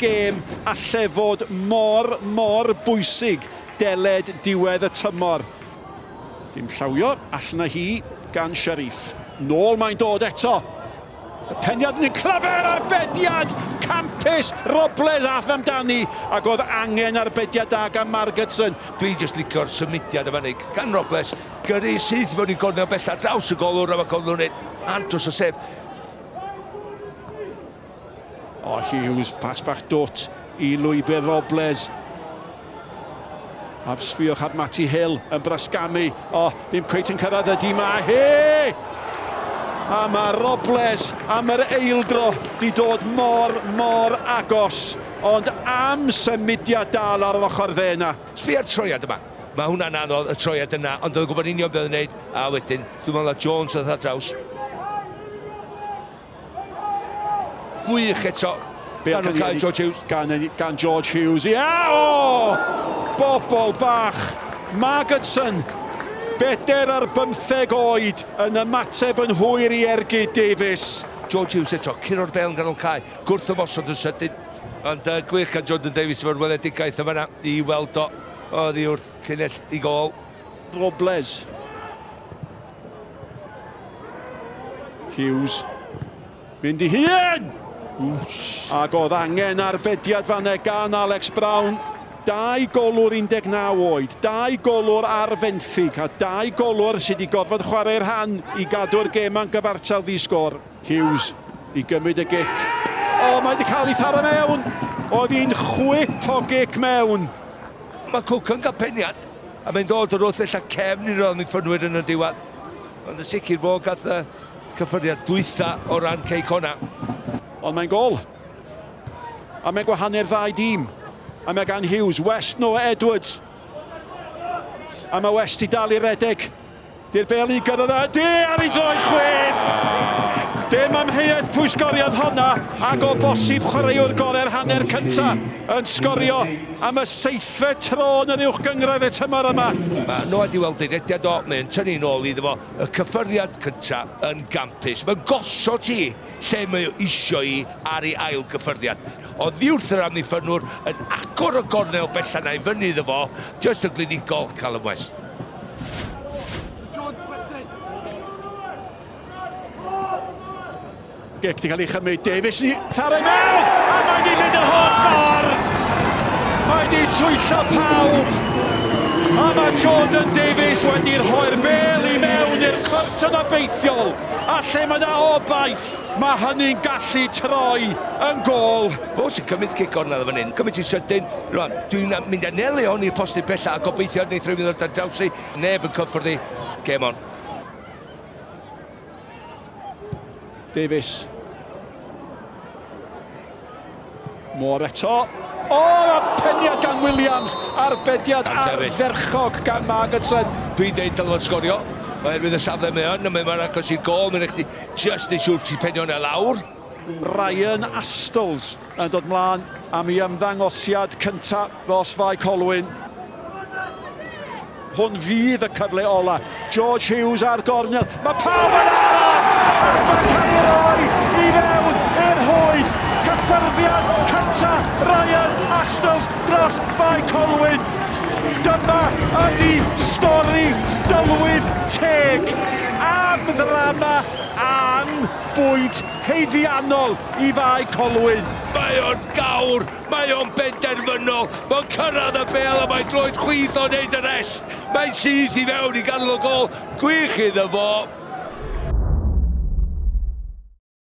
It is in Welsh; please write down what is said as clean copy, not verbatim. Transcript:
gêm alle fod mor, mor bwysig deled diwedd y tymor. Dim llawio, allan â hi gan Sharif. Nôl mae'n dod eto. Y peniad yn clyfar, arbediad campus, Robles ath amdani, ac oedd angen arbediad da gan Margetson. Dwi jyst licio'r symudiad yma Nick, gan Robles, gyrru syth i mewn i gornel bella draws y golwr a mae golwr yn neud andros o sef. O, Hughes, pas bach dwt i lwybr Robles. A sbiwch ar Matty Hill yn brasgamu. O, ddim cweit yn cyrraedd ydy mae hi! A mae Robles am yr eildro di dod mor, mor agos. Ond am symudiad dal ar yr ochr dde yna. Sbia'r troiad yma. Mae hwnna'n anodd, y troiad yna, ond oedd yn gwybod union beth oedd yn gwneud, a wedyn, dwi'n meddwl na Jones oedd ar draws. Gwych eto. Gan y cael George Hughes. Gan, gan George Hughes. Ia, o! Bobol bach. Margetson, 14 oed, yn ymateb yn hwyr i ergyd Davies. George Hughes eto, curo'r bel yn ganol cae, gwrth ymosod yn sydyn. Ond uh, gwych gan Jordan Davies efo'r weledigaeth yma i weld o oddi wrth llinell i gol. Robles. Hughes. Mynd i hun! Ac oedd angen arbediad fanne gan Alex Brown. Dau golwr 19 oed, dau golwr ar fenthyg, a dau golwr sydd wedi gorfod chwarae rhan i gadw'r gêm yn gyfartal ddi-sgôr. Hughes i gymryd y gic. O, mae wedi cael ei tharo mewn! Oedd hi'n chwip o gic mewn. Mae Cook yn cael peniad, a mae'n dod o'r wrth ella cefn i'r amddiffynwyr yn y diwedd. Ond yn sicr fo gath y cyffyrddiad dwytha o ran Cei Connah. Ond mae'n gol. A mae'n gwahanu'r ddau dîm. A mae gan Hughes, West, Noah Edwards. A mae West i dal i redeg. Di'r bel i gyrraedd ydy ar ei droed chwith! Dim amheuaeth pwy sgoriodd honna, ac o bosib chwaraewr gorau'r hanner cynta yn sgorio am y seithfed tro yn yr uwch gynghrair y tymor yma. Mae Noah 'di weld ei rediad o, mae o'n tynnu nôl iddo fo, y cyffyrddiad cynta yn gampus. Mae'n gosod hi lle mae o isio hi ar ei ail gyffyrddiad. Oddi wrth yr amddiffynnwr yn agor y gornel bella 'na i fyny iddo fo, jyst yn glinigol, Callum West. Gic di cael ei chymryd, Davies i tharo mewn, a mae di mynd yr holl ffordd! Mae di twyllo pawb! A mae Jordan Davies wedi rhoi'r bel i mewn i'r cwrt yn obeithiol, a lle mae yna obaith, mae hynny'n gallu troi yn gôl. Fo sy'n cymryd cic gornel yn fan hyn, cymryd hi'n sydyn, rwan, dwi'n mynd anelu hon i'r postyn pella a gobeithio wneith rhywun ddod ar draws hi, neb yn cyffwrdd hi, game on. Davies. Moore eto. O, oh, peniad gan Williams, arbediad ardderchog gan Margetson. Dwi'n deud dylai fod sgorio, oherwydd y safle mae yn, a mae'n agos i'r gol, mae'n chdi just neu siŵr ti'n penio yna lawr. Ryan Astles yn dod mlaen am ei ymddangosiad cyntaf dros Fae Colwyn. Hwn fydd y cyfle ola. George Hughes ar gornel. Mae pawb yn arad! Ac mae'n cael ei roi i fewn i'r rhwyd. Cyffyrddiad cynta Ryan Astles dros Bae Colwyn. Dyma ydi stori dylwydd teg am ddrama am bwynt haeddiannol i Fae Colwyn. Mae o'n gawr! Mae o'n benderfynol, mae'n cyrraedd y bêl a mae droed chwith o'n neud y rest. Mae'n syth i fewn i ganol y gôl, gwych iddo fo.